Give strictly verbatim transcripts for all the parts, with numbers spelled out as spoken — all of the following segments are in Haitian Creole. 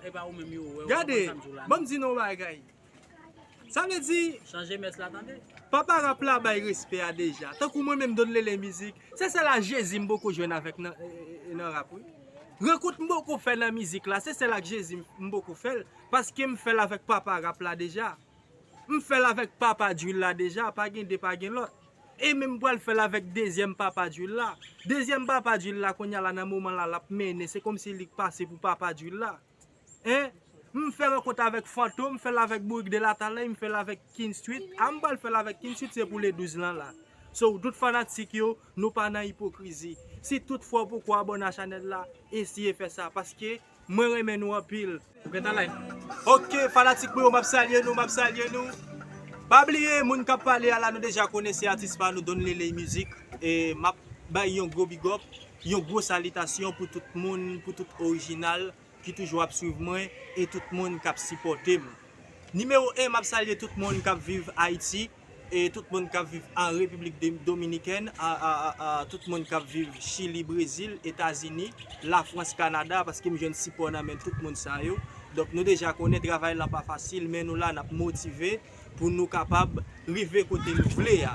E pa ou menm yo wè, Gade, ban m di nou yon bagay. Sa vle di, chanje mès la, tande. Papa rap la bay respè a deja. Tankou mwen menm, Don Lele Mizik, se sèl ak Jezi m poko jwenn avèk nan, e, e, e, nan rap, wi. Rankont m poko fè nan mizik la, se sèl ak Jezi m poko fè l, paske m fè l avèk papa rap la deja. M fè l avèk papa drill la deja, pa gen de, pa gen lòt. E menm pral fè l avèk dezyèm papa drill la. Dezyèm papa drill la, kounye a la, nan moman la, l ap mennen, se kòmsi li k pase pou papa drill la. Hein? M fè rankont avèk Fantom, m fè l avèk Bourik de Latalay, m fè l avèk King Street. A m pral fè l avèk King Street, se pou le douz lan la. So, tout fanatik yo, nou pa nan ipokrizi. Si tout fwa w poko abòne a chanèl la, eseye fè sa, paske mwen renmen nou anpil. Ou gentan like? Ok, fanatik mwen yo, m ap salye nou, m ap salye nou. Pa bliye, moun k ap pale a la, nou deja konnen se atis pa nou, Don Lele Mizik. E m ap bay yon gwo big up, yon gwo salitasyon pou tout moun, pou tout orijinal ki toujou ap swiv mwen e tout moun k ap sipòte m. Nimewo en, m ap salye tout moun k ap viv Ayiti e tout moun k ap viv an Repiblik Dom- Dominikèn, a, a, a, a, tout moun k ap viv Chili, Brezil, Etazini, Lafrans, Kanada, paske m jwenn sipò nan men tout moun sa yo. Donk, nou deja konnen travay lan pa fasil, men nou la, n ap motive pou nou kapab rive kote nou vle a.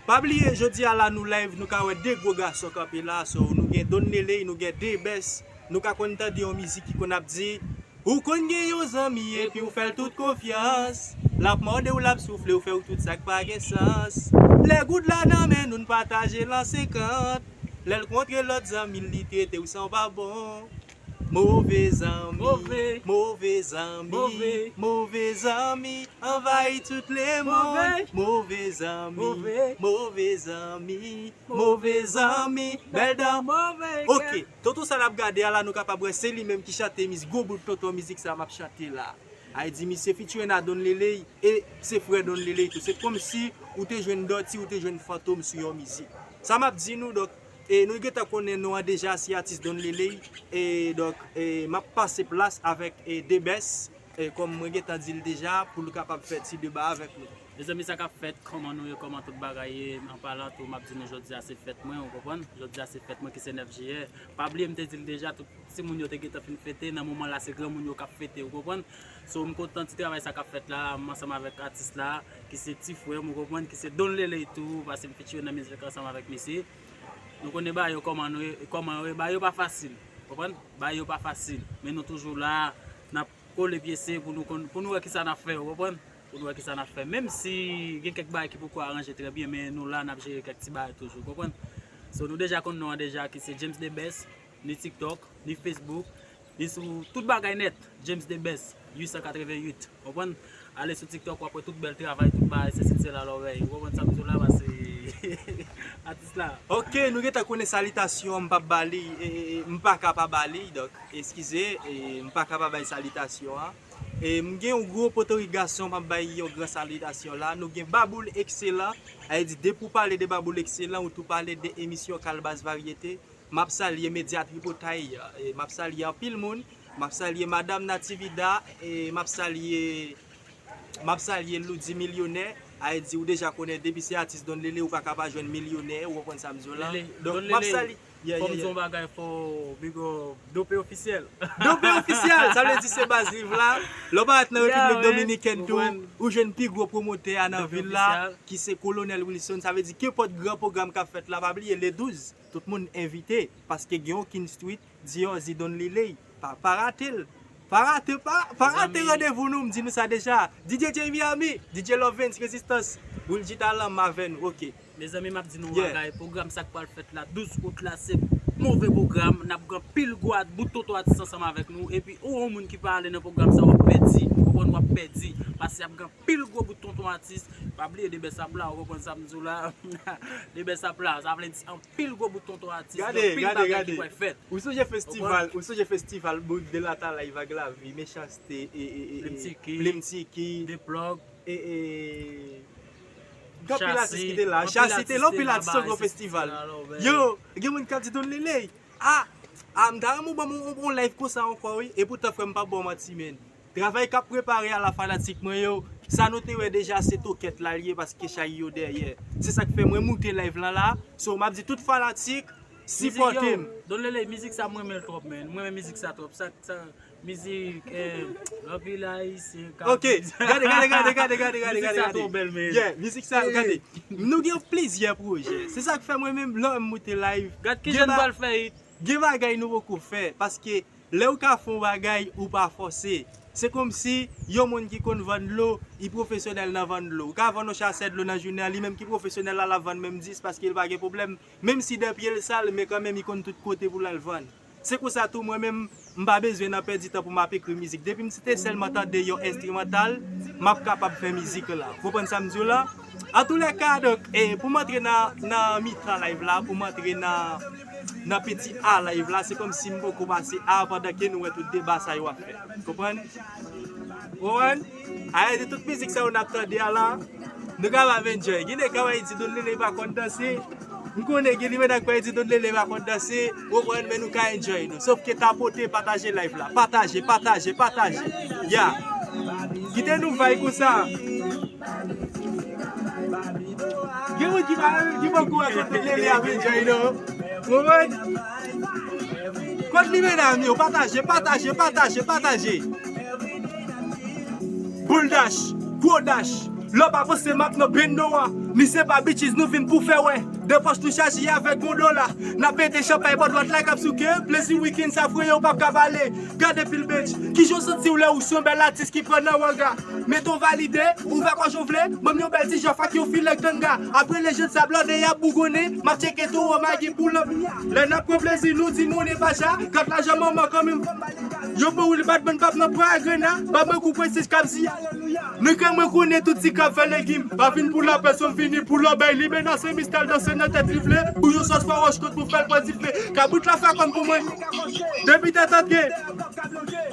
Pa bliye, jodi a la, nou live, nou ka wè de gwo gason kanpe la, so, nou gen Don Lele, nou gen Debès, nou ka konn tande yon mizik ki konn ap di, ou konn gen yon zanmi epi w fè l tout konfyans. L ap mòde w, l ap soufle w, fè w tout sa k pa gen sans. Lè goud la nan men nou, n pataje l an senkant. Lè l kontre lòt zanmi l, li trete w san w pa bon. Move zanmi, Move. Move zanmi, Move. Move zanmi, anvayi tout lemonn. Move. Move zanmi, Move. Move zanmi, Move zanmi, bèl dan. Move. Ok, tonton sa n ap gade a la, nou kapab wè se li menm ki chante miz gwo bout tonton mizik sa m ap chante la. Ay di misye featuring a Don Lele, e se frè Don Lele tou. Se kòmsi ou te jwenn Dòti, ou te jwenn Fantom sou yon mizik. Sa m ap di nou, donk, e nou gentan konnen non an deja, se atis Don Lele, e donk, e m ap pase plas avèk, e Debès, e kòm mwen gentan di l deja, pou l kapab fè ti deba avèk nou. Mezanmi, sa k ap fèt, kòman nou ye, kòman tout bagay ye, an palan tou, m ap di nou jodi a se fèt mwen, ou konprann? Jodi a se fèt mwen ki se nèf jiyè. Pa bliye, m te di l deja, tout timoun yo te gentan fin fete, nan moman la se granmoun yo k ap fete, ou konprann? So, m kontan ti travay sa k ap fèt la, m ansanm avèk atis la, ki se ti frè m, ou konprann, ki se Don Lele tou, paske m featuring nan mizik ansanm avèk misye. Nou konnen bagay yo kòman nou ye, kòman yo ye, bagay yo pa fasil, ou konprann? Bagay yo pa fasil, men nou toujou la, n ap kole pyese pou nou konn, pou nou wè kisa n ap fè, ou konprann? Pou nou wè kisa n ap fè. Menm si gen kèk bagay ki poko aranje trè byen, men nou la, n ap jere kèk ti bagay toujou, ou konprann? So, nou deja konn non an deja, ki se James Debès, ni TikTok, ni Facebook, ni sou tout bagay nèt, James Debès, uit san katreven uit, ou konprann? Ale sou TikTok, w ap wè tout bèl travay, tout bagay, se stil se la lòrèy, ou konprann sa m di w la, paske atis la. Ok, nou gentan konnen salitasyon, m p ap ba li, e, e, e, m pa ka pa ba li, donk, eskize, e, m pa ka pa bay salitasyon an. E m gen yon gwo Potorik gason, m ap bay yon gran salitasyon la. Nou gen Baboul Ekselan, sa vle di, depi w pale de Baboul Ekselan, ou tou pale de emisyon Kalbas Varyete. M ap salye medya Tripotay, e, m ap salye anpil moun. M ap salye Madanm Nativida, e m ap salye, m ap salye Loudi Milyonè. Sa vle di, ou deja konnen, depi se atis Don Lele, ou pa ka pa jwenn milyonè, ou konprann sa m di w la. Lele, Donk, Don m ap Lele, salye. Yeah, fò m yeah, di yon yeah. Bagay, fò big up Dope Ofisyèl. Dope Ofisyèl, sa vle di se baz live la. Lè w parèt nan Yeah, Repiblik man. Dominikèn tou, Konprann. Ou jwenn pi gwo pwomotè a nan Dope vil la, Ofisyèl. Ki se Kolonèl Wilson. Sa vle di kenpòt gran pwogram k ap fèt la, pa bliye le douz, tout moun envite, paske gen yon King Street, Dior, Zidon Liley. Pa, pa rate l. Pa rate, pa, pa rate Zanmi. Randevou nou, m di nou sa deja. D J J Miami, D J Lovens, Rezistans, Wilji Talan, m avè nou, ok. Mezanmi, m ap di nou Yeah. Bagay, pwogram sa k pral fèt la, douz out la, se move pwogram. N ap gen pil gwo at-, bout tonton atis ansanm avèk nou. Epi, ou yon moun ki pa ale nan pwogram sa, w ap pèdi. Ou konprann, w ap pèdi. Paske ap gen pil gwo bout tonton atis. Pa bliye Debès ap la, ou konprann sa m di w la. Debès ap la, sa vle di anpil gwo bout tonton atis, Gade, gen pil gade, bagay gade. Ki pral fèt. Ou sonje festival, ou sonje festival Bourik de Latalay, Vag Lavi, Mechanste, e, e, e, e, Plim Tiki, Plim Tiki, Deplòg, e, e, gen anpil atis ki te la. Chasi, Chasi te la, anpil atis, yon gwo festival. Yo, gen moun k ap di Don Lele, ah, ah, m ta renmen w ban m yon, yon live konsa ankò, wi. E poutan, frè m, pa ba w manti, men. Travay k ap prepare a la, fanatik mwen yo. Sa nou te wè deja, se tokèt la l ye, paske chay yo dèyè. Se sa k fè mwen moute live lan la. So, m ap di tout fanatik, sipòte m. Don Lele, mizik sa, mwen renmen l twòp, men. Mwen renmen mizik sa twòp. Sa, sa, Mizik, eh, anpil Ayisyen ka Ok, gade, gade, gade, gade, gade, gade, Mizik gade, sa gade. Twò bèl, men. Yeah, mizik sa, gade. Nou gen plizyè pwojè. Se sa k fè mwen menm, lè m moute live. Gad ki Gen jan n ba- pral fè it. Gen bagay nou poko fè, paske lè ou ka fè yon bagay, ou pa fòse. Se kòmsi yon moun ki konn vann dlo, li pwofesyonèl nan vann dlo. Ou ka vann yon chasè dlo nan jounen an, li menm ki pwofesyonèl la, l ap vann menm dis paske l pa gen pwoblèm. Menm si dèpye l sal, men kanmenm li konn tout kote pou l al vann. Se konsa tou, mwen menm, m pa bezwen nan pèdi tan pou m ap ekri mizik. Depi m te sèlman tande yon enstrimantal, m ap kapab fè mizik la. Konprann sa m di w la? Antoulèka, donk, e, pou m antre nan, nan mitan live la, pou m antre nan, nan piti A live la, se kòmsi m poko pase A pandan ke nou wè tout deba sa yo ap fèt. Konprann? Konprann? Ayè, de tout mizik sa yo n ap tande a la, nou kapab enjoy. Gen nèg k ap di Don Lele pa konn danse. M konnen gen limena k ap di Don Lele pa konn danse. Konprann, men nou ka enjoy nou. Sof ke tapote, pataje live la. Pataje, pataje, pataje. Ya. Kite nou vay konsa. Gen moun ki pa, ki poko wè kote Lele ap enjoy non. Konprann? Kot limena m yo, pataje, pataje, pataje, pataje. Boul dash, gwo dash. Lè w pa panse m ap nan bendo a. Ni se pa bitches nou vin pou fè wè. De pòch nou chaje avèk bon dola. N ap pete chanpay bò dwat la k ap souke. Plezi wikenn sa fre yo p ap ka pale. Gade pil bitch. Kijan w santi w lè ou se yon bèl atis ki pran nan wanga? Mete w valide, ouvè gòj ou vle. Ban m yon bèl ti jòf ak yon filè tanga. Apre lejand sa blòdè y ap bougonnen. M ap tcheke towo magi pou lanp. Lè n ap pran plezi nou di monnen pa cha. Gad lajan manman kanmenm. Yo bon ou li bat bann pap nan pran agrena. Ba mwen kou prensès k ap di. Nou kè mwen konnen tout ti k ap fè legim. Pa vin pou lapè, sòm vini pou lòbèy. Li menace Mistèl danse nan tèt li vle. Bouyon sòs pa wòch kot pou fè l pran difle. Kabrit la fè kòn pou mwen. Depi tèt antre.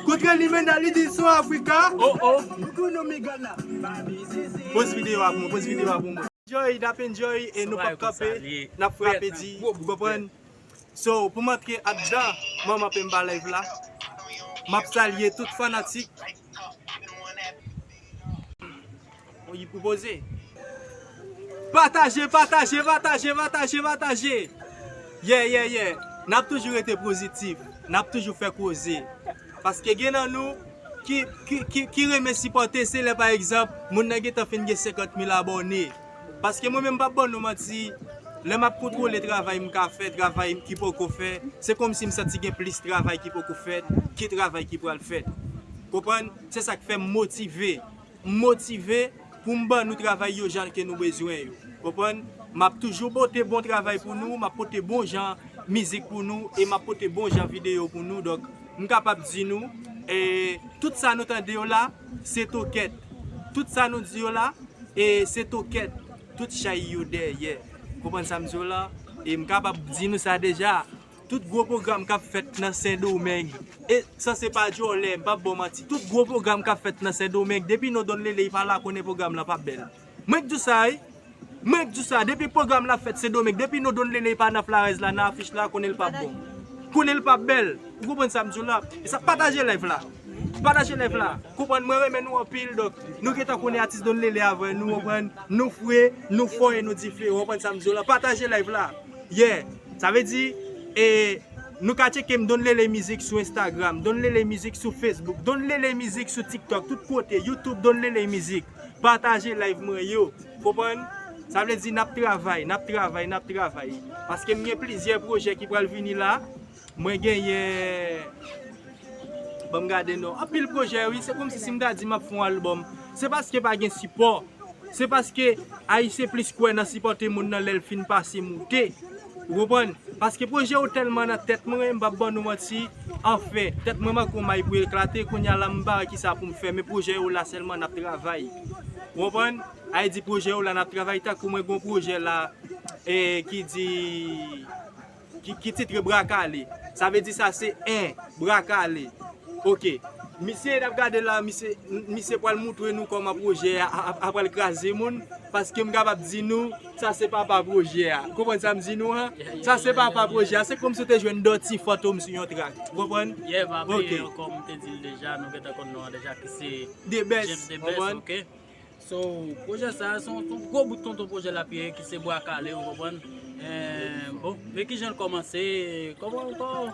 Kontre limena li di son Afrika. Oh oh. Poz videyo a pou mwen, poz videyo a pou mwen. Enjoy, n ap enjoy e nou p ap kanpe. N ap frape di, ou konprann? So, pou m antre andan, manman pe m pa live la. M ap salye tout fanatik. Li pwopoze. Pataje, pataje, pataje, pataje, pataje. Yeah, yeah, yeah. N ap toujou rete pozitif. N ap toujou fè koze. Paske gen nan nou ki, ki, ki, ki renmen sipòte, se lè pa egzanp, moun nan gentan fin gen senkant mil abòne. Paske mwen menm m p ap ban nou manti, lè m ap kontwole travay m ka fè, travay ki poko fèt, se kòmsi m santi gen plis travay ki poko fèt ke travay ki pral fèt. Konprann? Se sa k fè m motive. M motive pou m ban nou travay yo jan ke nou bezwen yo. Konprann? M ap toujou pote bon travay pou nou, m ap pote bon jan mizik pou nou e m ap pote bon jan videyo pou nou. Donk, m kapab di nou, e, tout sa nou tande yo la, se tokèt. Tout sa nou di yo la, e, se tokèt. Tout chay yo dèyè. Konprann sa m di w la? E m kapab di nou sa deja. Tout gwo pwogram k ap fèt nan Sendomeng. E sanse pa djòlè, m p ap ba w manti. Tout gwo pwogram k ap fèt nan Sendomeng, depi non Don Lele pa la, konnen pwogram lan p ap bèl. Mwen k di w sa, wi. Mwen k di w sa, depi pwogram la fèt Sendomeng, depi non Don Lele pa nan flarèz la, nan afich la, konnen l p ap bon. Konnen l p ap bèl. Ou konprann sa m di w la? E sa, pataje live la. Pataje live la. Konprann, mwen renmen nou anpil, donk, nou gentan konnen atis Don Lele avè nou, konprann? Nou fre, nou fò e nou diferan, ou konprann sa m di w la? Pataje live la. Yeah. Sa vle di, e, nou ka tcheke m Don Lele Mizik sou Instagram, Don Lele Mizik sou Facebook, Don Lele Mizik sou TikTok, tout kote, YouTube, Don Lele Mizik. Pataje live mwen yo. Konprann? Sa vle di n ap travay, n ap travay, n ap travay. Paske m gen plizyè pwojè ki pral vini la. Mwen genyen, ban m gade non. Anpil pwojè wi, se kòmsi si m ta di m ap fè yon albòm. Se paske pa gen sipò. Se paske Ayisyen plis kwè nan sipòte moun nan lè l fin pase moute. Ou konprann? Paske pwojè yo tèlman nan tèt mwen, m p ap ban nou manti. Anfen, tèt mwen manke yon may pou eklate, kounye a la m pa wè kisa pou m fè, men pwojè yo la sèlman n ap travay. Ou konprann? Sa vle di pwojè yo la n ap travay, tankou mwen gen yon pwojè la, e, ki di, ki, ki titre Bra Kale. Sa vle di sa se en, Bra Kale. Ok. Misye n ap gade la, misye, misye pral moutre nou kòman pwojè a, a, a, a pral kraze moun, paske m kapab di nou, sa se papa pwojè a. Konprann sa m di nou an? Sa se papa pwojè a. Se kòmsi w te jwenn Dutty Fantom sou yon track. Ou konprann? Yeah, m ap veye ankò, m te di l deja, nou gentan konn non an deja, ki se The Best, James The konprann? Best, ok? So, pwojè sa a, se yon, yon gwo bout tonton pwojè l ap ye, ki se Bwa Kale, ou konprann? Eh, bon, men kijan l kòmanse, kòman, kòman,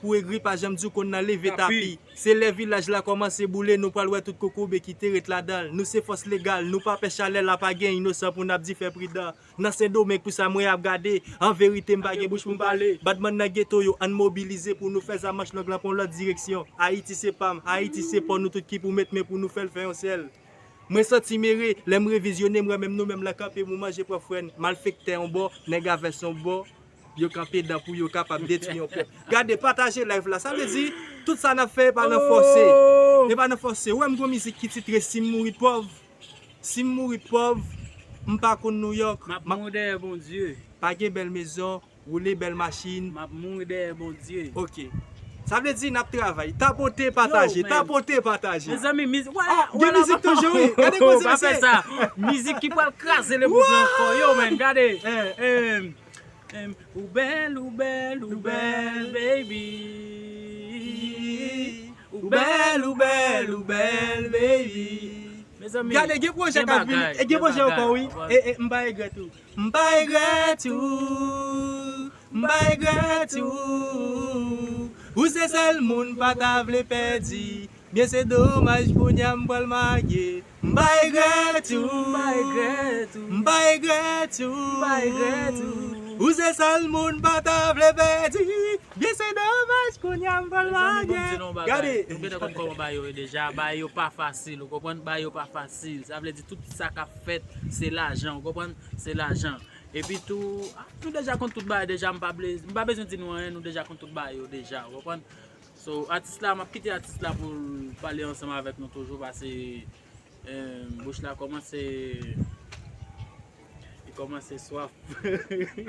pou egri, pa janm di w konn nan leve tapi. Se lè vilaj la kòmanse boule, nou pral wè tout kokobe ki te ret ladan l. Nou se fòs legal, nou pa pè chalè la, pa gen inosan pou n ap di fè pridan. Nan Sendomeng pou sa mwen ap gade, an verite m pa gen bouch pou m pale. Badman nan geto yo, ann mobilize pou nou fè zamanch long lan pran lòt direksyon. Ayiti se pa m, Ayiti se pa w, nou tout ki pou met men pou nou fè l fè yon sèl. Mwen santi m ere, lè m revizyone, m wè menm nou menm la kanpe pou manje pran frè n. Malfektè yon bò, nèg a vès yon bò, yo kanpe dan pou yo kapab detwi yon pèp. Gade, pataje live la, sa vle di, tout sa n ap fè, e pa nan fòse. E pa nan fòse. Ou wè m gon mizik ki titre Si m mouri pòv, si m mouri pòv, m pa konn Nouyòk. M ap mouri dèyè Bondye. Pa gen bèl mezon, woule bèl machin. M ap mouri dèyè Bondye. Ok. Sa vle di n ap travay. Tapote, pataje. Tapote, pataje. Mezanmi, mizik. Ah, gen mizik toujou, wi. Gade koze misye. Mizik ki pral kraze le bout nan kò yo, men. Gade. Em, em, ou bèl, ou bèl, ou bèl, baby. Ou bèl, ou bèl, ou bèl, baby. Mezanmi, gade, gen pwojè k ap vini. E gen pwojè ankò, wi. E, e, m pa regrèt ou. M pa regrèt ou, m pa regrèt ou. Ou se sèl moun pa ta vle pèdi. Byen se domaj kounye a m pral marye. M pa regrèt ou, m pa regrèt ou, m pa regrèt ou, m pa regrèt ou. Ou se sèl moun pa ta vle pèdi. Byen se domaj kounye a m pral marye. Gade. Nou gentan konn kòman bagay yo ye deja. Bagay yo pa fasil, ou konprann? Bagay yo pa fasil. Sa vle di tout sa k ap fèt, se lajan, ou konprann? Se lajan. Epi tou, ah, nou deja konn tout bagay deja, m pa ble-, m pa bezwen di nou anyen, nou deja konn tout bagay yo deja, ou konprann? So, atis la, m ap kite atis la pou l pale ansanm avèk nou toujou, paske, eh, bouch la kòmanse, li kòmanse swaf.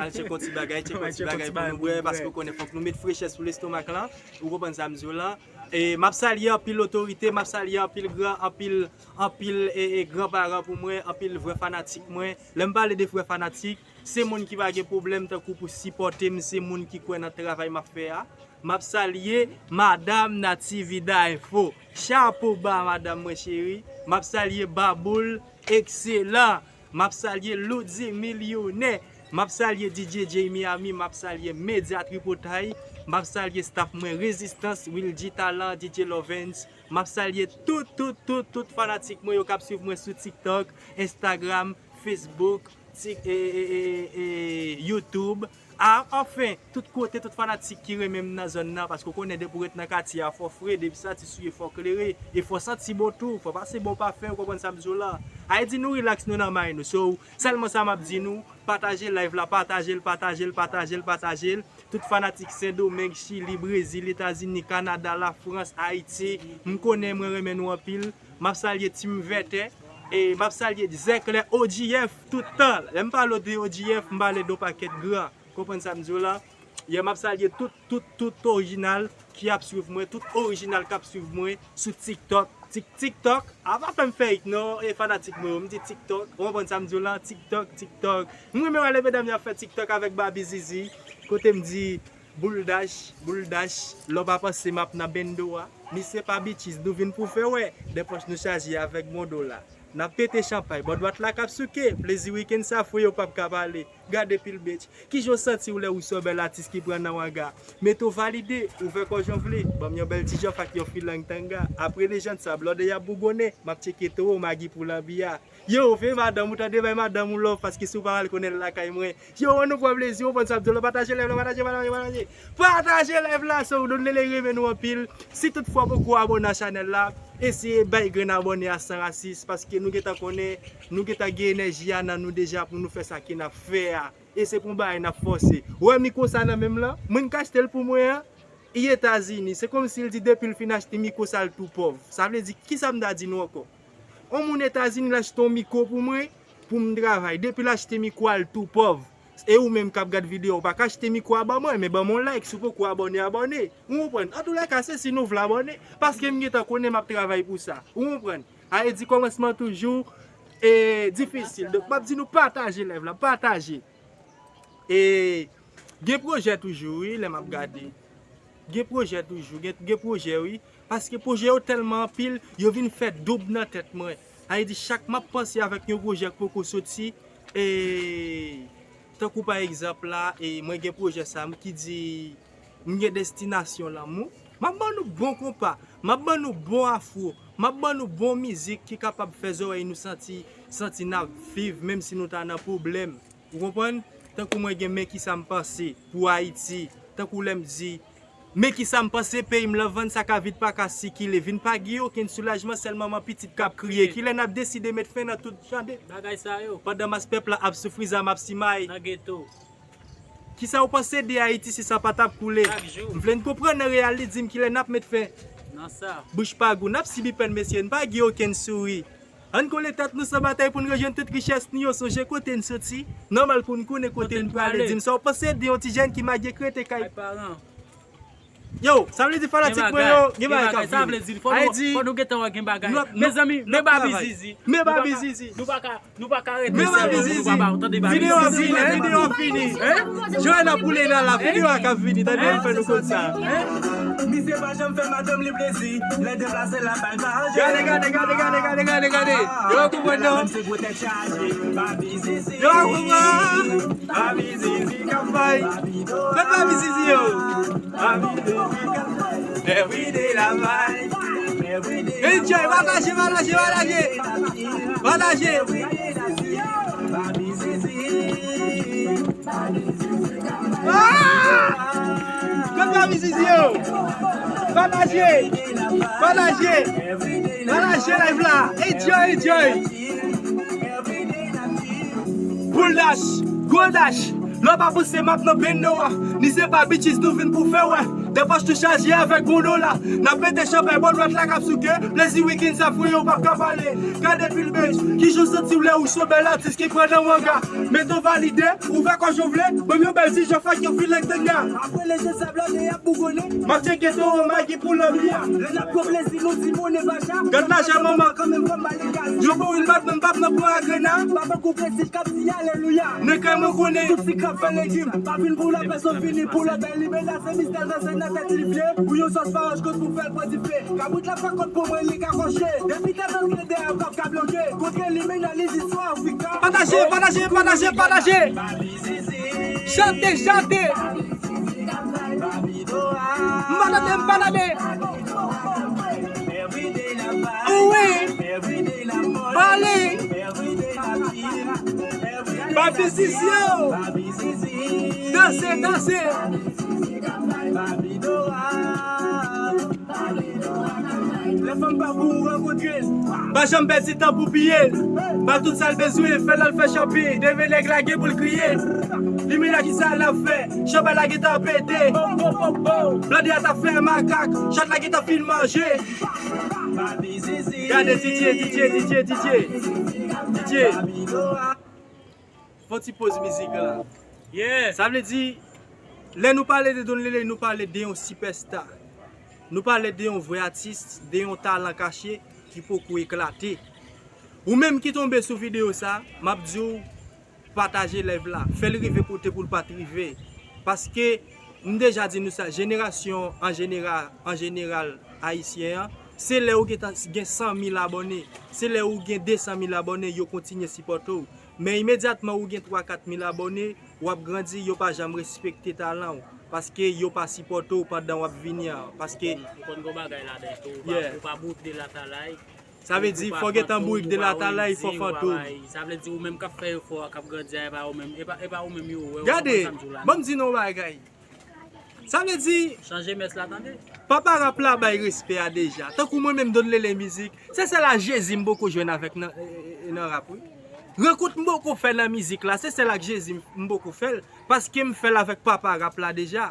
Al tcheke yon ti bagay, tcheke yon ti bagay pou nou bwè, paske ou konnen fòk nou met frechè sou lestomak lan, ou konprann sa m di w lan. E m ap salye anpil otorite, m ap salye anpil gran, anpil, anpil, e, e, gran paran pou mwen, anpil vrè fanatik mwen. Lè m pale de vrè fanatik, se moun ki pa gen pwoblèm tankou pou sipòte m, se moun ki kwè nan travay m ap fè a. M ap salye Madam Nativida Info. Chapo ba madanm mwen cheri. M ap salye Baboul Ekselan. M ap salye Loudzy Milyonè. M ap salye D J Jay Miami. M ap salye Medya Tripotay. M ap salye staff mwen Rezistans, Wilgy Talan, D J Lovens. M ap salye tout, tout, tout, tout fanatik mwen yo k ap swiv mwen sou TikTok, Instagram, Facebook, Tik-, e, e, e, e, YouTube. A, anfen, tout kote, tout fanatik ki renmen m nan zòn nan, paske w konnen depi w ret nan katye a, fò fre, depi sa ti souye, fò klere, e fò santi bon tou, fò pase bon pafen, ou konprann sa m di w la. Ayiti, nou rilaks, nou nan may nou. So, sèlman sa m ap di nou, pataje live la, pataje l, pataje l, pataje l, pataje l. Tout fanatik Sendomeng, Chili, Brezil, Etazini, Kanada, Lafrans, Ayiti, m konnen mwen renmen nou anpil. M ap salye Team Vètè. E m ap salye Zèklè O G F tout tan. Lè m pale de O G F, m pale de yon pakèt gran. Konprann sa m di w la? Yè, m ap salye tout, tout, tout orijinal ki ap swiv mwen, tout orijinal k ap swiv mwen sou TikTok. Tik-, TikTok, a pa fè m fake non, e fanatik mwen yo, m di TikTok. Ou konprann sa m di w la? TikTok, TikTok. M renmen wè lè medam yo ap fè TikTok avèk Babi Zizi. Kote m di, Boul Dach, Boul Dach, lè w pa panse m ap nan bendo a. Misye pa bitches, nou vin pou fè wè. De pòch nou chaje avèk bon dola. N ap pete chanpay, bò dwat la k ap souke. Plezi wikenn sa, fou yo p ap ka pale. Gade pil bitch. Kijan w santi w lè ou sou bèl atis ki pran nan wanga? Mete w valide, ouvè kò jan w vle. Ban m yon bèl ti jan fak yon filang tanga. Apre lejand sa, blòdè y ap bougonnen, m ap tcheke towo magi pou lanbi a. Yo, veye madanm ou tande, bay madanm ou love, paske si w pa al konnen l lakay mwen. Yo, ann nou pran plezi, ou konprann sa m di w la, pataje live la, pataje, pataje, pataje. Pataje live la, so, nou lele renmen nou anpil. Si toutfwa w poko abòne a chanèl la, eseye bay grenn abòne a san rasis, paske nou gentan konnen, nou gentan gen enèji a nan nou deja pou nou fè sa ke n ap fè a. E se pou yon bagay n ap fòse. Ou wè mikwo sa nan men m lan? Moun k achte l pou mwen an, i Etazini. Se kòmsi l di depi l fin achte mikwo sa, l tou pòv. Sa vle di, kisa m ta di nou ankò? On moun Etazini, l achte yon mikwo pou mwen, pou m travay. Depi l achte mikwo a, l tou pòv. E ou menm k ap gad videyo a, ou pa ka achte mikwo a ban mwen, men ban m yon like, si w poko abòne, abòne. Ou konprann? Antoulèka, se si nou vle abòne, paske m gentan konnen m ap travay pou sa. Ou konprann? A e di kòmansman toujou e difisil. Donk, m ap di nou pataje live la, pataje. E gen pwojè toujou, wi, lè m ap gade. Gen pwojè toujou, gen, gen pwojè, wi. Paske pwojè yo tèlman anpil, yo vin fè doub nan tèt mwen. Sa vle di, chak m ap panse avèk yon pwojè k poko soti, e tankou pa egzanp la, e mwen gen pwojè sa m ki di, m gen destinasyon lanmou. M ap ban nou bon konpa, m ap ban nou bon afro, m ap ban nou bon mizik ki kapab fè zòrèy nou santi, santi n ap viv, menm si nou ta nan pwoblèm. Ou konprann? Tankou mwen gen men kisa m panse pou Ayiti. Tankou lè m di, men kisa m panse peyi m lan vann sa ka vit pa ka sikile. Vin pa gen okenn soulajman, sèl manman pitit k ap kriye. Kilè n ap deside met fen nan tout jan de bagay sa yo? Pandan mas pèp la ap soufri, zam ap simay nan geto. Kisa w panse de Ayiti si sa pa t ap koule? Chak jou. M vle n konprann nan reyal li di m kilè n ap met fen nan sa. Bouch pa gou, n ap sibi pèn mesye, n pa gen okenn souri. Ann kole tèt nou san batay pou n rejwenn tout richès nou yo. Sonje kote n soti. Nòmal pou n konnen kote n prale. Di m sa w panse de yon ti jèn ki mage krete kay paran. Yo, sa vle di fanatik mwen yo, gen bagay k ap vini. Sa vle di, fò nou, fò nou gentan wè gen bagay. Mezanmi, men Babi Zizi. Men Babi Zizi. Nou pa ka, nou pa ka rete sèlman pou nou pa ba w tande Babi Zizi. Videyo a fini, videyo a fini. Joel ap boule nan la, videyo a k ap vini, tande, m fè nou konn sa. Misye pa janm fè madanm li plezi. Lè deplase la bay pa anje. Gade, gade, gade, gade, gade, gade, gade. Yo konprann non. Yo konprann. Baby Zizi k ap bay. Fè Baby Zizi yo. Everyday la bay. Enjoy, pataje, pataje, pataje. Pataje. Ah! Kot Baby Zizi yo? Pataje! Pataje! Pataje live la! Enjoy, enjoy! Boul Dash, gwo dash. Lè w pa panse m ap nan bendo a. Ni se pa bitches nou vin pou fè wè. Dèfwa tou chaje avèk bon dola. N ap pete chanpay bò dwat la k ap souke. Plezi wikenn sa fou yo p ap ka pale. Gade pil bitch. Kijan w santi w lè ou sou bèl atis ki pran nan wanga? Mete w valide, ouvè kò jan w vle, ban m yon bèl ti jan fèk yon filang tanga. Apre leje sa blòdè y ap bougonnen. M ap tcheke towo magi pou lanbi a. Lè n ap pran plezi nou di monnen pa cha. Gad lajan manman. Kanmenm fò m ale gaz. Yo bouri l bat men m p ap nan pran agrena. Papa koupe si k ap di alelouya. Men kè mwen konnen. Tout si k ap fè legim. Pa vin pou lapè sot vini pou lòt. Bèl limena se mistè nan se nan tèt li vye. Pou yon sòs fawoch kot pou fè l pran dife. Kabrit la pa kont pou mwen li ka kòche. Depi tèt antre dèyè kòk ka bloke. Kontre limena li di sou Afrika. Pataje, pataje, pataje, pataje. Chante, chante. M pa tande, m pa tande. Wi. Pale. Baby Zizi yo. Danse, danse. Lè fanm pa pou ou rankontre l. Pa janm pèdi tan pou piye l. Ba tout sa l bezwen, fè l al fè shopping. Demen nèg la gen pou l kriye. Limena kisa l ap fè? Chanpay la gentan pete. Blòdè a t ap fè makak. Chat la gentan fin manje. Gade DJ, DJ, DJ, DJ. DJ. Fò ti poz mizik la. Yeah. Sa vle di, lè nou pale de Don Lele, nou pale de yon sipèsta. Nou pale de yon vrè atis, de yon talan kache ki poko eklate. Ou menm ki tonbe sou videyo sa, m ap di w, pataje live la. Fè l rive kote pou l pa t rive. Paske, m deja di nou sa, jenerasyon an jenera-, an jeneral, ayisyen an, se lè ou gentan gen san mil abòne, se lè ou gen de san mil abòne, yo kontinye sipòte w. Men imedyatman ou gen twa kat mil abòne, w ap grandi, yo pa janm respekte talan w, paske yo pa sipòte w pandan w ap vini an, paske Ou konn gon bagay ladan tou, ou pa, Yeah. Ou pa bout de latalay. Sa vle di, fò gentan bourik de latalay, fò fantom. Sa vle di ou menm k ap fè efò a, k ap grandi a, e pa ou menm, e pa, e pa ou menm yo wè. Gade, ban m di nou yon bagay. Sa vle di, Chanje mès la, tande. Papa rap la bay respè a deja. Tankou mwen menm, Don Lele Mizik, se sèl ak Jezi m poko jwenn avèk nan, e, e, nan rap, wi. Rankont m poko fè nan mizik la, se sèl ak Jezi m poko fè l, paske m fè l avèk papa rap la deja.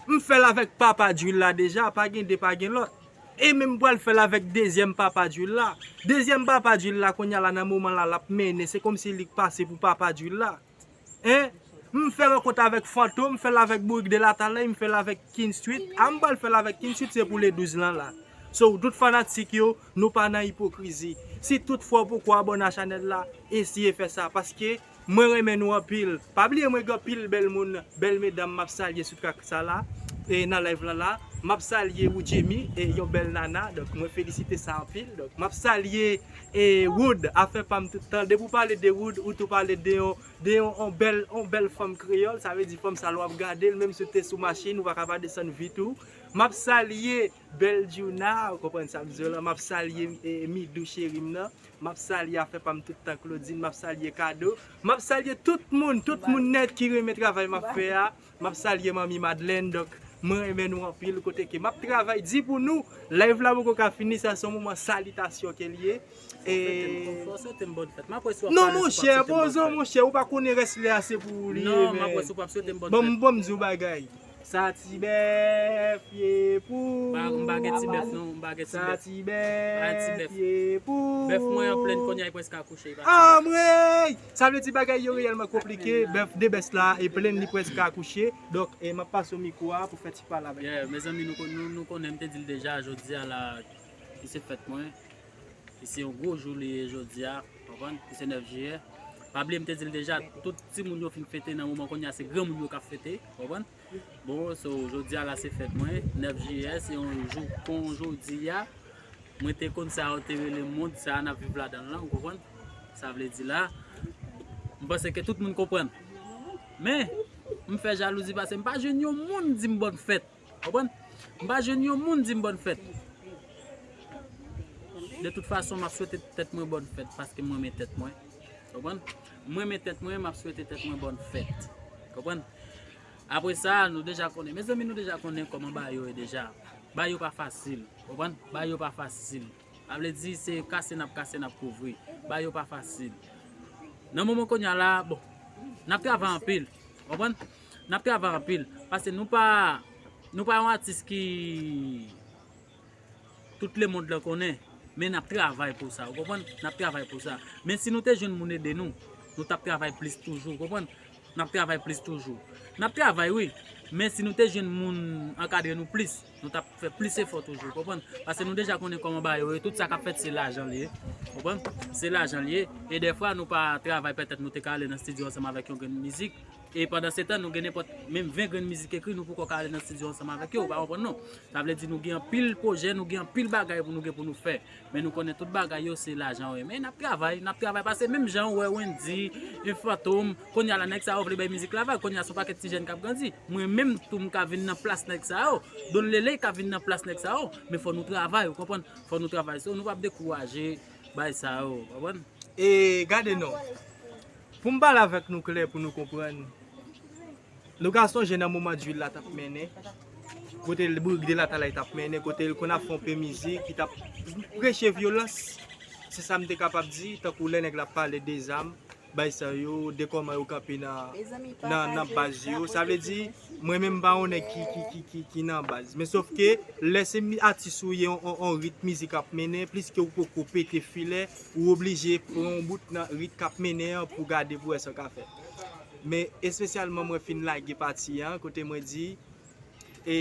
M fè l avèk papa drill la deja, pa gen de, pa gen lòt. E menm m pral fè l avèk dezyèm papa drill la. Dezyèm papa drill la, kounye a la, nan moman la, l ap mennen, se kòmsi li k pase pou papa drill la. Hein? M fè rankont avèk Fantom, m fè l avèk Bourik de Latalay, m fè l avèk King Street. A m pral fè l avèk King Street, se pou le douz lan la. So, tout fanatik yo, nou pa nan ipokrizi. Si tout fwa w poko abòne a chanèl la, eseye fè sa, paske mwen renmen nou anpil. Pa bliye mwen gen anpil bèl moun, bèl medam m ap salye sou trak sa la, e nan live lan la. M ap salye Woodjemy, e yon bèl nana, donk mwen felisite sa anpil. Donk m ap salye e Wood, afè pa m tout tan. Depi w pale de Wood, ou tou pale de yon de yon, yon bèl, yon bèl fanm kreyòl, sa vle di fanm sa lè w ap gade l, menm si w te sou machin, ou pa ka pa desann vit ou. M ap salye bèl Djouna, ou konprann sa m di w la, m ap salye e, Midou cheri m nan, m ap salye afè pa m tout tan Claudine, m ap salye Kado, m ap salye tout moun, tout moun nèt ki renmen travay m ap fè a, m ap salye manmi Madeleine, donk mwen renmen nou anpil kote ke m ap travay di pou nou, live la poko ka fini, sa se yon moman salitasyon ke l ye. E Fò swete m bòn fèt. M ap wè si w ap Non, pale, si w ap monchè, swete m bòn poze w, fèt. Monchè, ou pa konnen rès lè a se pou ou li ye, Non, m ap men. Wè si w p ap swete m bòn Ban m, fèt. Ban m di w bagay. Sa ti bèf ye pou. M pa, m pa gen ti bèf, non, m pa gen ti Sa bèf. ti Pa gen ti bèf bèf. ye pou. Bèf mwen an plenn kounye a, li prèske akouche, li pa Ah, mwen! Sa vle di bagay yo reyèlman konplike. Bèf de bèf la e plenn li prèske akouche. Donk, e m ap pase w mikwo a pou fè ti pale avèk. Yeah, mezanmi, nou, kon- nou, nou konnen, m te di l deja, jodi a la, ki se fèt mwen, ki se yon gwo jou li ye jodi a, konprann, ki se nèf jiyè. Pa bliye, m te di l deja, tout timoun yo fin fete nan moman kounye a, se granmoun yo k ap fete, konprann. Bon, so, jodi a la se fèt mwen, nèf jiyè, se yon jou kon jodi a. Mwen te konn sa yo te rele mond sa a n ap viv ladan l lan, ou konprann? Sa vle di la, m panse ke tout moun konprann. Men, m fè jalouzi pase, m pa jwenn yon moun di m bòn fèt. Konprann? M pa jwenn yon moun di m bòn fèt. De tout fason, m ap swete tèt mwen bòn fèt paske m renmen tèt mwen. Konprann? M renmen tèt mwen, m ap swete tèt mwen bòn fèt. Konprann? Apre sa, nou deja konnen. Mezanmi, nou deja konnen kòman bagay yo ye deja. Bagay yo pa fasil. Konprann? Bagay yo pa fasil. Sa vle di, se kase n ap kase, n ap kouvri. Bagay yo pa fasil. Nan moman kounye a la, bon, n ap travay anpil. Konprann? N ap travay anpil. Paske nou pa, nou pa yon atis ki tout lemonn lan konnen. Men n ap travay pou sa, ou konprann? N ap travay pou sa. Men si nou te jwenn moun ede nou, nou t ap travay plis toujou, ou konprann? N ap travay plis toujou. N ap travay, wi. Men si nou te jwenn moun ankadre nou plis, nou t ap fè plis efò toujou, ou konprann? Paske nou deja konnen kòman bagay yo ye, tout sa k ap fèt se lajan li ye. Ou konprann? Se lajan li ye. E dèfwa nou pa travay, petèt nou te ka ale nan estidyo ansanm avèk yon grenn mizik. E pandan se tan, nou gen nenpòt menm ven grenn mizik ekri, nou poko ka ale nan estidyo ansanm avèk yo, ou pa konprann non. Sa vle di nou gen anpil pwojè, nou gen anpil bagay pou nou gen pou nou fè. Men nou konnen tout bagay yo se lajan yo ye. Men n ap travay, n ap travay, paske menm jan ou wè Wendy, e Fantom, kounye a la nèg sa yo vle bay mizik la vag, kounye a se yon pakèt ti jèn k ap grandi. Mwen menm tou m ka vin nan plas nèg sa yo, Don Lele ka vin nan plas nèg sa yo, men fò nou travay, ou konprann? Fò nou travay, so nou p ap dekouraje bay sa yo, ou konprann? E gade non. Pou m pale avèk nou klè, pou nou konprann. Nou ka sonje nan moman Djil la t ap mennen, kote l Bourik de Latalay t ap mennen, kote l konn ap fè yon pe mizik, ki t ap preche vyolans. Se sa m te kapab di, tankou lè nèg la ap pale de zam, bay sa yo, de kòman yo kanpe nan, nan, nan baz yo. Sa vle di, mwen menm m pa yon nèg ki, ki, ki, ki, ki nan baz. Men sòf ke, lè se mi- atis ou ye, on, on, on rit mizik ap mennen, pliske ou poko pete filè, ou oblije pran yon bout nan rit k ap mennen an pou gade pou wè sa w ka fè. Men espesyalman mwen fin lage pati an, kote mwen di, e,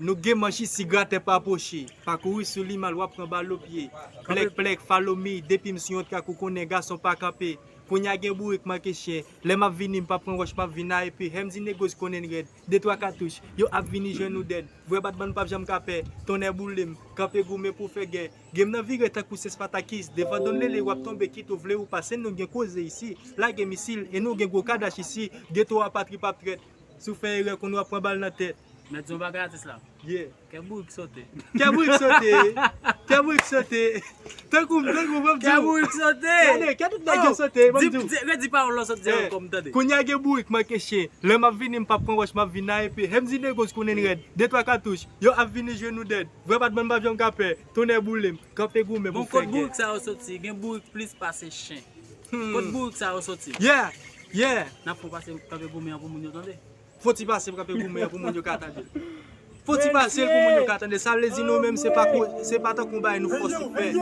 nou gen manch isi, gratè pa pwoche, pa kouri sou li mal, w ap pran bal o pye. Plèk, plèk, follow me, depi m sou yon trak ou konnen gason pa kanpe. Kounye a gen bourik manke chen. Lè m ap vini, m p ap pran wòch, m ap vin a epe. Hemzy Negros konnen n rèd. De twa katouch, yo ap vini jwenn nou dèd. Vrè batman n p ap janm ka pè. Tonnè boule m, kanpe goumen pou fè gè. Game nan vire tankou se Spartakis. Devan Don Lele w ap tonbe kit ou vle ou pa, se nou gen koze isi. Lage misil e nou gen gwo kadach isi. Geto a pa trip ap trèt. Si w fè erè, kounye a w ap pran bal nan tèt. Mèt di yon bagay atis la. Yeah. Kè bourik sote. Kè bourik sote. Kè bourik sote. Tankou m, tankou m, ban m di w. Kè bourik sote. Gade, kè tout nèg yo sote, ban m di w. Di, di, redi pawòl la w sot di ankò, m tande. Kounye a gen bourik manke chen. Lè m ap vini, m p ap pran wòch, m ap vin a epe. Hemzy Negros konnen n rèd. De twa katouch, yo ap vini jwenn nou dèd. Vrè batman n p ap janm ka pè. Tonnè boule m, kanpe goumen pou fè gè. Bon, kot bourik sa yo soti? Gen bourik plis pase chen. Kot bourik sa yo soti? Yeah, yeah. N ap fè w pase kanpe goumen an pou moun yo tande. Fò ti pase kanpe goumen an pou moun yo ka tande. Fò ti pase l pou moun yo ka tande. Sa vle di nou menm se pa ko, se pa tankou yon bagay nou fòse fè.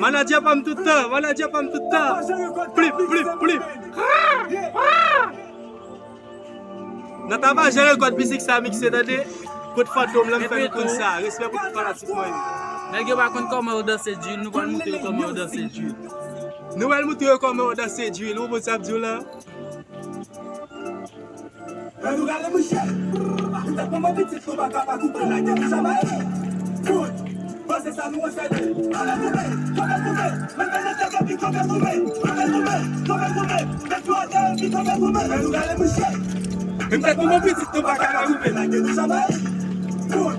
Manadjè pa m tout tan, manadjè pa m tout tan. Plip, plip, plip. Nan Tabajè rekòd mizik sa mikse tande. Kot Fantom lan m fè nou konn sa. Respè pou tout fanatik mwen yo. Nèg yo pa konn kòman yo danse drill, nou pral montre yo kòman yo danse drill. Nou pral montre yo kòman yo danse drill. Ou konprann sa m di w la? Lè nou rale mouche, nou te pran pitit nou pa ka pa koupe lage nou chamaye. Kout, panse sa nou enferme. Kòbe koupe, kòbe koupe, men fè nèg epi kòbe koupe, kòbe koupe, kòbe koupe, men fè nèg epi kòbe koupe. Lè nou rale mouche, nou te pran pitit nou pa ka pa koupe lage nou chamaye. Kout,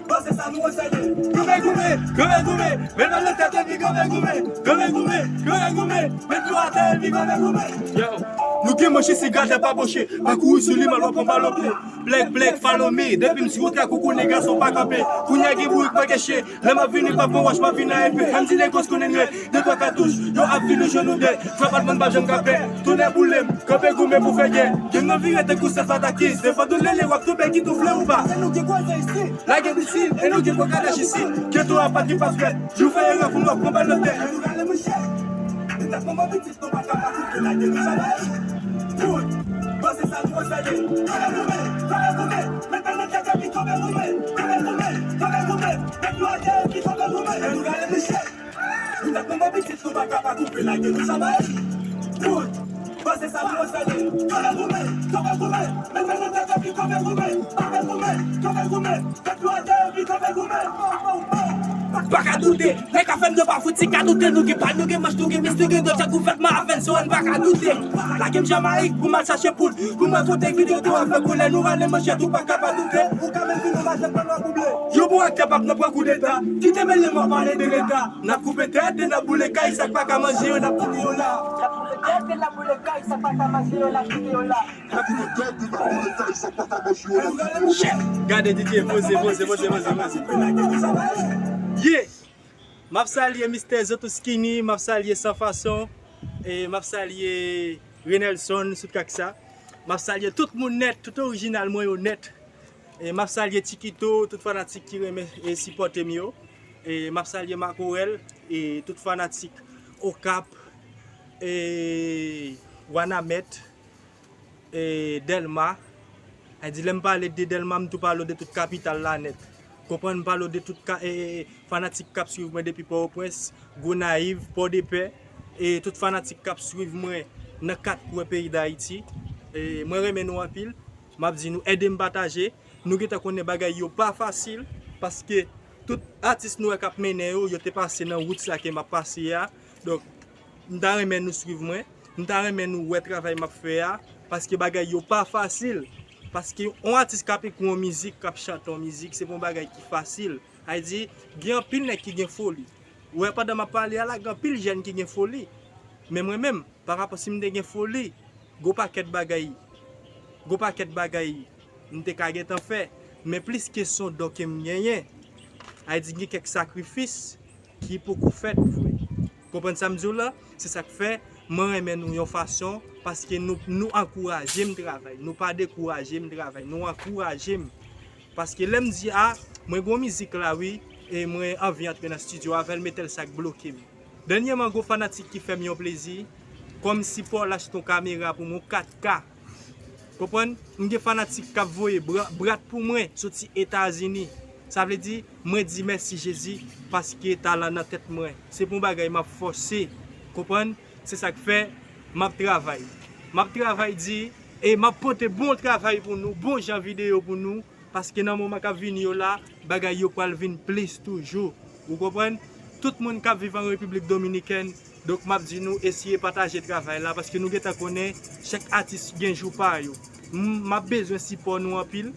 panse sa nou enferme. Kòbe koupe, kòbe koupe, men fè nèg epi kòbe koupe, kòbe koupe, kòbe koupe, men fè nèg epi kòbe koupe. Yo. Nou gen manch isi, gade pa boche. Pa kouri sou li, mal w ap pran bal o pye. Blèk, blèk, follow me. Depi m sou wout la, koukou, nèg gason pa kanpe. Kounye a gen bourik manke chen. Lè m ap vini, pa pran wòch, m ap vin a epe. Hemzy Negros konnen n rèd. De twa katouch, yo ap vini jwenn nou dèd. Frè batman n p ap janm ka pè. Tonnè boule m, kanpe goumen pou fè gè. Game nan vire tankou se Spartakis. Devan Don Lele w ap tonbe kit ou vle ou pa. Se nou ki koze isi. Lage misil, e nou gen gwo kadach isi. Geto a pa trip ap trèt. Si w fè erè, kounye a w ap pran bal nan tèt. Lè nou rale mouche, nou te pran pitit nou pa ka pa koupe lage nou chamaye. Kout, panse sa nou enferme. Kòbe koupe, kòbe koupe, men fè nèg epi kòbe koupe, kòbe koupe, kòbe koupe, men fè nèg epi kòbe koupe. Lè nou rale mouche, nou te pran pitit nou pa ka pa koupe lage nou chamaye. Kout, panse sa nou enferme. Kòbe koupe, kòbe koupe, men fè nèg epi kòbe koupe, kòbe koupe, kòbe koupe. Pa ka doute, nèg afè n yo pa fouti ka doute. Nou gen pa, nou gen manch, nou gen mis, nou gen dòt, jan gouvènman avè n so, n pa ka doute. Lage m Jamayik pou m al chache poud, pou m al pote videyo tou avèk ou. Lè nou rale manchèt, ou pa ka pa doute. Ou ka menm vin nan majèt, pran lwa pou ble. Yo bon aktè p ap nan pran koudeta. Kite mele m ap pale de leta. N ap koupe tèt e n ap boule kay, sa k pa ka manje yo, n ap kite yo la. N ap koupe tèt e n ap boule kay, sa k pa ka manje yo, n ap kite yo la. Gade D J, poze, poze, poze, poze, poze. Yeah! M ap salye Mistè Zotoskini, m ap salye San Fason, e m ap salye Renelson, sou kak sa. M ap salye tout moun nèt, tout orijinal mwen yo nèt. E m ap salye Chikito, tout fanatik ki renmen e sipòte m yo. E m ap salye Makorèl, e tout fanatik Okap, e Wanament, e Dèlma. Ay di, lè m pale de Dèlma, m tou pale w de tout kapital la nèt. Konprann, m pale w de tout ka, e, e, e, fanatik k ap swiv mwen depi Pòtoprens, Gonayiv, Pòdepè, e tout fanatik k ap swiv mwen nan kat kwen peyi Dayiti. E mwen renmen nou anpil. M ap di nou, ede m pataje. Nou gentan konnen bagay yo pa fasil, paske tout atis nou wè k ap mennen yo, yo te pase nan wout sa ke m ap pase a. Donk, m ta renmen nou swiv mwen, m ta renmen nou wè travay m ap fè a, paske bagay yo pa fasil. Paske yon atis k ap ekri yon mizik, k ap chante yon mizik, se pa yon bagay ki fasil. Sa vle di, gen anpil nèg ki gen foli. Ou wè, pandan m ap pale a la, gen anpil jèn ki gen foli. Men mwen menm, pa rapò si m te gen foli, gwo pakèt bagay, gwo pakèt bagay m te ka gentan fè. Men plis ke se yon don ke m genyen, sa vle di gen kèk sakrifis ki poko fèt vre. Konprann sa m di w la? Se sa k fè mwen renmen nou yon fason, paske nou, nou ankouraje m travay. Nou pa dekouraje m travay. Nou ankouraje m. Paske lè m di, a, mwen gen yon mizik la, wi, e mwen anvi antre nan estidyo avè l, men tèl sa k bloke m. Dènyèman, gen yon fanatik ki fè m yon plezi, kòmsi Paul achte yon kamera pou mwen, yon kat K. Konprann? M gen fanatik k ap voye bra-, brat pou mwen soti Etazini. Sa vle di, mwen di mèsi Jezi, paske talan nan tèt mwen. Se pa yon bagay m ap fòse. Konprann? Se sa k fè, M ap travay. M ap travay di, e m ap pote bon travay pou nou, bon jan videyo pou nou, paske nan moman k ap vini yo la, bagay yo pral vin plis toujou. Ou konprann? Tout moun k ap viv an Repiblik Dominikèn, donk m ap di nou eseye pataje travay la, paske nou gentan konnen chak atis gen jou pa yo. M, m ap bezwen sipò nou anpil.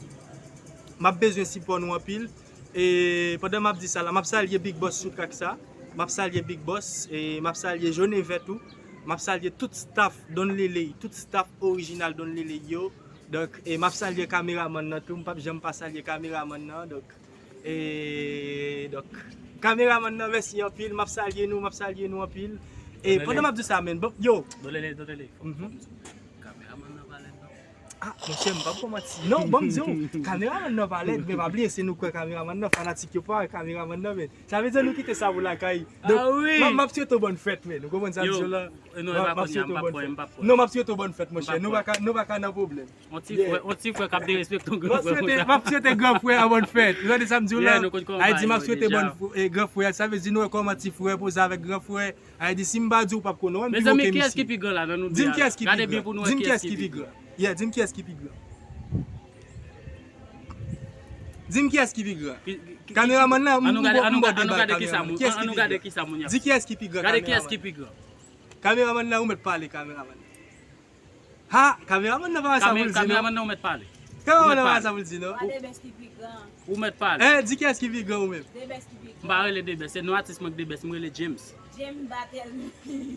M ap bezwen sipò nou anpil. E pandan m ap di sa la, m ap salye Big Boss sou trak sa. M ap salye Big Boss, e m ap salye Jone Vè tou. M ap salye tout staff Don Lele, tout staff orijinal Don Lele yo. Donk, e m ap salye kameramann nan tou. M p ap janm pa salye kameramann nan. Donk, e, donk, kameramann nan, mèsi anpil. M ap salye nou, m ap salye nou anpil. E pandan m ap di sa, men, bon, yo. Don Lele, Don Lele, fò, fò m di w, kameramann nan pa lèd non. Ah, monchè, m p ap fè w manti. Non, ban m di w, kameramann nan pa lèd, men pa bliye, se nou k wè kameramann nan, fanatik yo pa wè kameramann nan, men. Sa vle di nou kite sa pou lakay. Donk, ah wi, m ap, m ap swete w bòn fèt, men. Ou konprann sa m di w la? Yo, e non, e pa kounye a, m p ap pran, m p ap pran. Non, m ap swete w bòn fèt, monchè. Nou pa ka, nou pa ka nan pwoblèm. On ti frè, on ti frè k ap derespekte yon gran frè konsa. M ap swete, m ap swete gran frè a bòn fèt. Ou tande sa m di w la? Ay di, m ap swete bòn, e, gran frè. Sa vle di nou wè kòman ti frè poze avèk gran frè. Ay di, si m pa di w, w p ap konnen. Mezanmi, kiyès ki pi gran la nan nou de a? Di m kiyès ki pi gran. Gade byen pou nou wè kiyès ki pi gran. Yeah, di m kiyès ki pi gran. Di m kiyès ki pi gran. Kameramann nan, m, m, m, m, m, ann nou gade kisa moun, ann nou gade kisa moun y ap fè. Di kiyès ki pi gran, kameramann. Gade kiyès ki pi gran. Kameramann nan, ou mèt pale, kameramann. Ha, kameramann nan pa wè sa pou l di, non. Kameramann nan, ou mèt pale. Kameramann nan pa wè sa pou l di, non. Ou mèt pale. Eh, di kiyès ki pi gran ou menm. M pa rele Debès, se non atis mwen k Debès, m rele James. James Battle.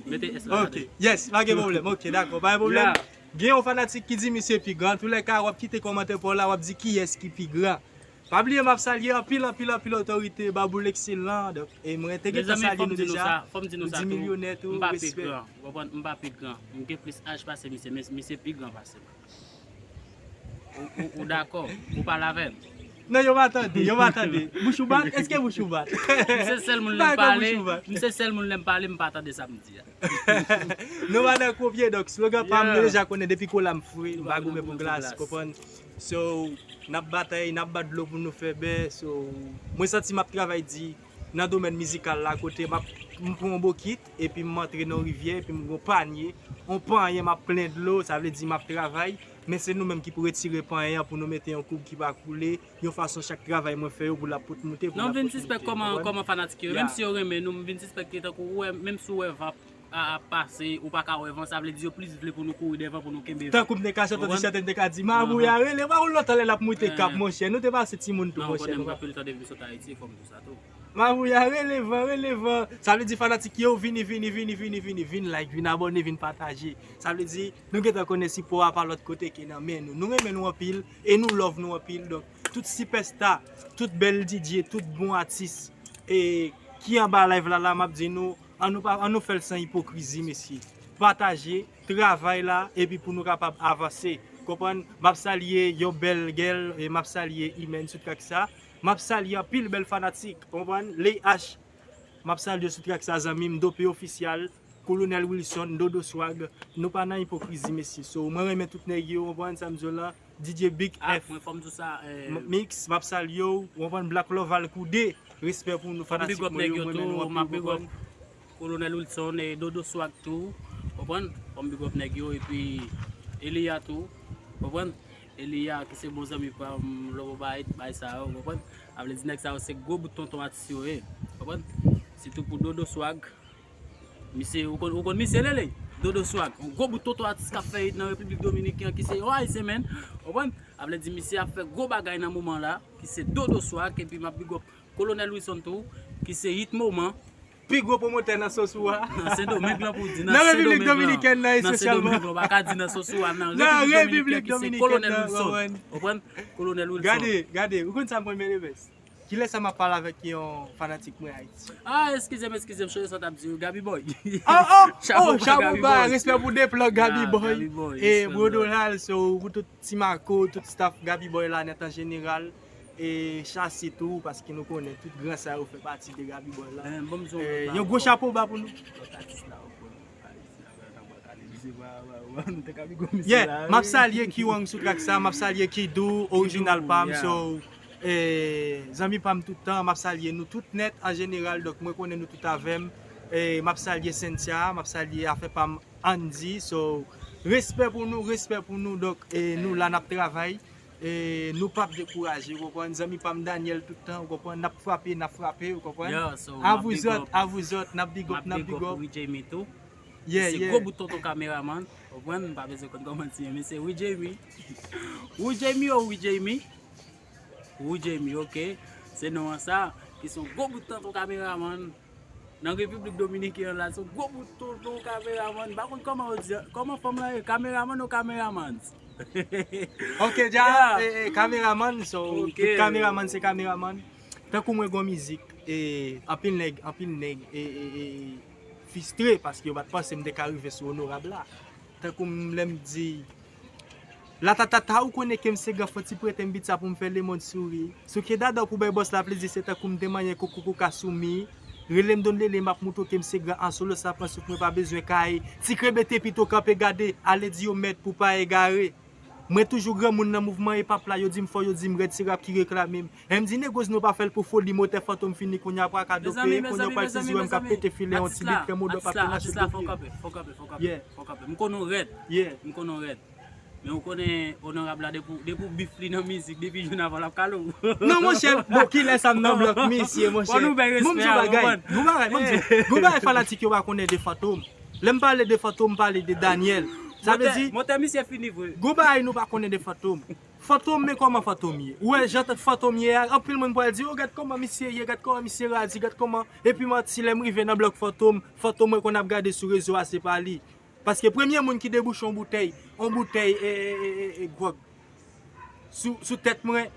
Mete S la. Ok, yes, pa gen pwoblèm. Ok, dakò, pa gen pwoblèm. Gen yon fanatik ki di misye pi gran. Antoulèka, w ap kite kòmantè pa w la, w ap di kiyès ki pi gran. Pa bliye, m ap salye anpil, anpil, anpil otorite, Babou Lekselan. Donk, e mwen te gentan salye nou deja. Mezanmi, fò m di nou sa, fò m di nou sa tou. Milyonè tou, respè. M pa pi gran, w konprann? M pa pi gran. M gen plis aj pase misye, men misye pi gran pase m. Ou, ou, ou dakò? Ou pale avè m? Non, yo pa tande, yo pa tande. Bouch ou bat? Èske bouch ou bat? M se sèl moun lè m pale, m se sèl moun lè m pale, m pa tande sa m di a. Nou pa nan kopye, donk slogan pa m, nou deja konnen depi kola m fre, m pa goumen pou glas, konprann? So, n ap batay, n ap bat dlo pou nou fè bè. So, mwen santi m ap travay di nan domèn mizikal la, kote m ap, m pran yon bokit, epi m antre nan yon rivyè, epi m gen yon panye, yon panye, m ap plen dlo, sa vle di m ap travay, men se nou menm ki pou retire panye an pou nou mete yon koub ki pa koule, yon fason chak travay mwen fè yo pou l ap pot moute, pou l ap pot moute, ou konprann? Non, m vin sispèk kòman, kòman fanatik yo, menm si yo renmen nou, m vin sispèk ke tankou ou wè, menm si w wè van ap, a, ap pase, ou pa ka wè van, sa vle di yo plis vle pou nou kouri dèvan, pou nou kenbe van. Tankou m te ka chante, ti chante, m te ka di, Mavouya rele, pa konn lontan lè l ap moute kap, monchè. Nou te pase timoun tou, monchè. Non, ou konnen m gen anpil tan depi m sot Ayiti, fò m di w sa tou. Mavouya rele van, rele van. Sa vle di fanatik yo, vini, vini, vini, vini, vini, vin like, vin abòne, vin pataje. Sa vle di, nou gentan konnen sipò a pa lòt kote ke nan men nou. Nou renmen nou anpil, e nou love nou anpil. Donk, tout sipèsta, tout bèl D J, tout bon atis, e ki anba live la, la, m ap di nou, ann nou pa, ann nou fè l san ipokrizi, mesye. Pataje, travay la, epi pou nou kapab avanse. Konprann? M ap salye yon bèl gèl, e m ap salye Imèn sou trak sa. M ap salye anpil bèl fanatik, konprann? Ley H, m ap salye sou trak sa, zanmi m, Dope Ofisyal, Kolonèl Wilson, Dodo Swag, nou pa nan ipokrizi, mesye. So, mwen renmen tout nèg yo, konprann sa m di w la? D J Big F. Ah, mwen fò m di w sa, eh, M-, Mix, m ap salye w, ou konprann, Black Love Al Koude, respè pou nou, fanatik mwen yo, mwen renmen nou anpil, ou konprann. Kolonèl Wilson e Dodo Swag tou, konprann? Fò m big up nèg yo, epi Elia tou, konprann? Elia ki se bon zanmi pa m, lòbo bay, bay sa yo, konprann? Sa vle di nèg sa yo se gwo bout tonton atis yo ye, konprann? Sitou pou Dodo Swag, misye, ou konn, ou konn misye Lele? Dodo Swag, yon gwo bout tonton atis k ap fè hit nan Repiblik Dominikèn ki se yon Ayisyen, menn, konprann? Sa vle di misye ap fè gwo bagay nan moman la, ki se Dodo Swag, epi m ap big up Kolonèl Wilson tou, ki se hit moman. Pi gwo pwomotè nan Sosua. Nan Sendomeng lan pou w di, nan Sendomeng lan. Nan Repiblik Dominikèn nan, espesyalman. Nan Sendomeng lan, w pa ka di nan Sosua, nan Repiblik Dominikèn, ki se Kolonèl Wilson. Konprann? Kolonèl Wilson. Gade, gade, ou konn sa mwen renmen Debès? Kilè sa m ap pale avèk yon fanatik mwen Ayiti? Ah, eskize m, eskize m, sonje sa w t ap di yo, Gaby Boy. Oh, oh, oh, Chapo ba, respè pou de plan, Gaby Boy. E Brodolal, so, pou tout Ti Marco, tout staff Gaby Boy la nèt an jeneral, e Chasi tou, paske nou konnen tout gran sa yo fè pati de Gaby Boy la. Eh, yon gwo chapo ba pou nou. Yeah, m ap salye Kiwang sou trak sa, m ap salye Kidou, orijinal pa m, so, eh, zanmi pa m tout tan, m ap salye nou tout nèt an jeneral, donk mwen konnen nou tout avè m. Eh, m ap salye Cynthia, m ap salye afè pa m Andy. So, respè pou nou, respè pou nou. Donk, e, nou la, n ap travay. E, nou p ap dekouraje, ou konprann? Zanmi pa m Daniel tout tan, ou konprann? N ap frape, n ap frape, ou konprann? Yeah, so, A m ap vous big autres, up, a vous autres, n ap big m up, ap n ap big big up up. Wi Jamie tou. Yeah, Se yeah. Gwo bout tonton kameraman. Ou konprann, m pa bezwen konn kòman ti men se Wi Jamie. Wi Jamie o Wi Jamie. Wi Jamie, ok. Se non an sa, ki se yon gwo bout tonton kameraman. Nan Repiblik Dominiken an la, se yon gwo bout tonton kameraman. M pa konn kòman yo di, kòman fanm lan ye, kameraman ou kameraman? Ok, dja, Yeah. e, e, kameraman, so, Ok. tout kameraman se kameraman. Tankou mwen gon mizik, e, anpil nèg, anpil nèg, e, e, e, fistre, paske yo pa t panse m te ka rive sou onorab la. Tankou m lè m di, latatata, ou konnen ke m se gran, fò ti prete m bit sa pou m fè lemonn souri. Sou ke dada pou bay bòs la plezi, se tankou m te manyen koukoukou ka sou mi. Rele m Don Lele, m ap moutre w ke m se gran an solo, sa pran souf mwen pa bezwen kay. Ti krebe te pito kanpe gade, ale di yo mèt pou pa egare. Mwen toujou granmoun nan mouvman epap la, yo di m fò, yo di m rèd, se rap ki reklame m. M di negoz nou pa fè l pou foli, motè fantom fini, kounye a pwa ka dope, Mezanmi, kounye a mezanmi, pwa l sezi mezanmi, wè m ka mezanmi. pete filen yon Atis ti la, bit, fè modo atis pa la, pinache atis la, fò dopye. kanpe, fò kanpe, fò kanpe, Yeah. fò kanpe. M konn ou rèd. Yeah. M konn ou rèd. Men ou konnen onorab la depi, depi w bif li nan mizik, depi jounen avan l ap kale w. Non, monchè, bon, kilè sa m nan blòk misye, monchè. Fò nou bay Bon, m di respè yon a, bagay, konprann? Bon bagay, bon, m di, bon bagay fanatik yo pa konnen de Fantom. Lè m pale de Fantom, m pale de Daniel. Sa vle di, Motè misye fini vre. Gon bagay nou pa konnen de Fantom. Fantom, men kòman Fantom ye? Ou wè jan Fantom ye a, anpil moun pral di, oh, gad kòman misye ye, gad kòman misye radi, gad kòman. Epi manti, lè m rive nan blòk Fantom, Fantom mwen konn ap gade sou rezo a, se pa li. Paske premye moun ki debouche yon boutèy, yon boutèy e, e, e, e, e gwòg sou, sou tèt mwen,